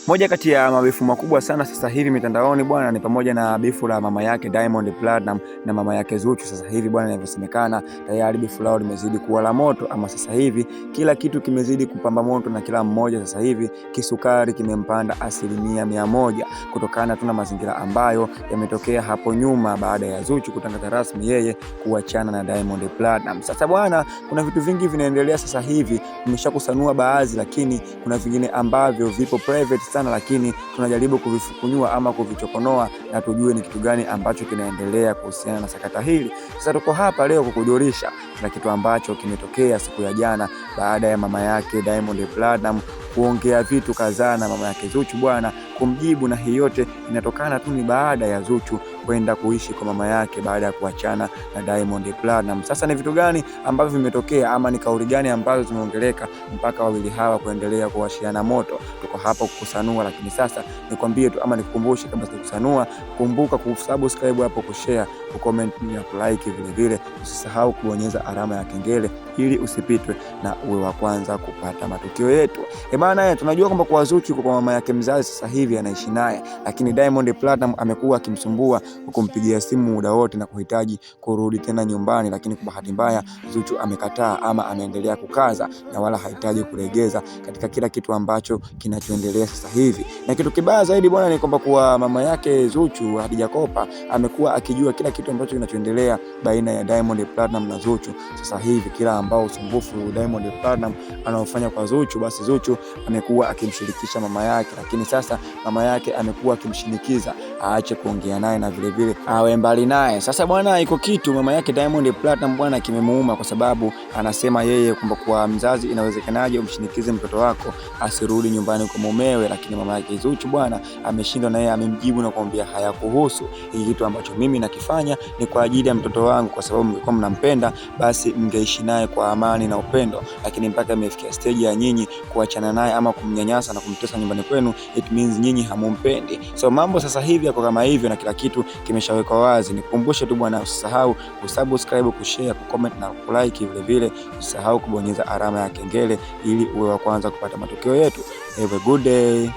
Moja kati ya mabifu makubwa sana sasa hivi mitandaoni bwana ni pamoja na bifu la mama yake Diamond Platnumz na mama yake Zuchu. Sasa hivi bwana, inavyosemekana tayari bifu lao limezidi kuwa la moto, ama sasa hivi kila kitu kimezidi kupamba moto na kila mmoja sasa hivi kisukari kimempanda 100%, kutokana tu na mazingira ambayo yametokea hapo nyuma baada ya Zuchu kutangaza rasmi yeye kuachana na Diamond Platnumz. Sasa bwana, kuna vitu vingi vinaendelea sasa hivi, nimeshakusanua baadhi, lakini kuna vingine ambavyo vipo private sana, lakini tunajaribu kuvifukunyua ama kuvichokonoa na tujue ni kitu gani ambacho kinaendelea kuhusiana na sakata hili. Sasa tuko hapa leo kukujulisha na kitu ambacho kimetokea siku ya jana baada ya mama yake Diamond Platnumz kuongea vitu kadhaa na mama yake Zuchu bwana kumjibu, na hii yote inatokana tu ni baada ya Zuchu kwenda kuishi kwa mama yake baada ya kuachana na Diamond Platnumz. Sasa ni vitu gani ambavyo vimetokea ama ni kauli gani ambazo zimeongeleka mpaka wawili hawa kuendelea kuwashiana moto? Tuko hapa kukusanua, lakini sasa nikwambie tu ama nikukumbushe, kabla sijakusanua, kumbuka kusubscribe hapo, kushare, kucomment na kulike vile vile. Usisahau kubonyeza alama ya kengele ili usipitwe na uwe wa kwanza kupata matukio yetu. E bana, tunajua kwamba kwa Zuchu kwa mama yake mzazi sasa hivi anaishi naye, lakini Diamond Platnumz amekuwa akimsumbua kumpigia simu muda wote na kuhitaji kurudi tena nyumbani, lakini kwa bahati mbaya Zuchu amekataa ama anaendelea kukaza na wala hahitaji kulegeza katika kila kitu ambacho kinachoendelea sasa hivi. Na kitu kibaya zaidi bwana ni kwamba kwa mama yake Zuchu Khadija Kopa amekuwa akijua kila kitu ambacho kinachoendelea baina ya Diamond Platnumz na Zuchu sasa hivi. Kila ambao usumbufu Diamond Platnumz anaofanya kwa Zuchu, basi Zuchu amekuwa akimshirikisha mama yake, lakini sasa mama yake amekuwa akimshinikiza aache kuongea naye na vile vile awe mbali naye. Sasa bwana, iko kitu mama yake Diamond Platnumz bwana kimemuuma, kwa sababu anasema yeye kwamba kwa mzazi inawezekanaje umshinikize mtoto wako asirudi nyumbani kwa mumewe, lakini mama yake Zuchu bwana ameshindwa, na yeye amemjibu na kumwambia hayakuhusu. Hiki kitu ambacho mimi nakifanya ni kwa ajili ya mtoto wangu, kwa sababu mngekuwa mnampenda basi mngeishi naye kwa amani na upendo, lakini mpaka imefikia stage ya nyinyi kuachana naye ama kumnyanyasa na kumtesa nyumbani kwenu, it means nyinyi hamumpendi. So mambo sasa hivi yako kama hivyo na kila kitu kimeshawekwa wazi. Nikukumbushe tu bwana, usisahau kusubscribe, kushare, kucomment na kulike vile vile. Usisahau kubonyeza alama ya kengele ili uwe wa kwanza kupata matukio yetu. Have a good day.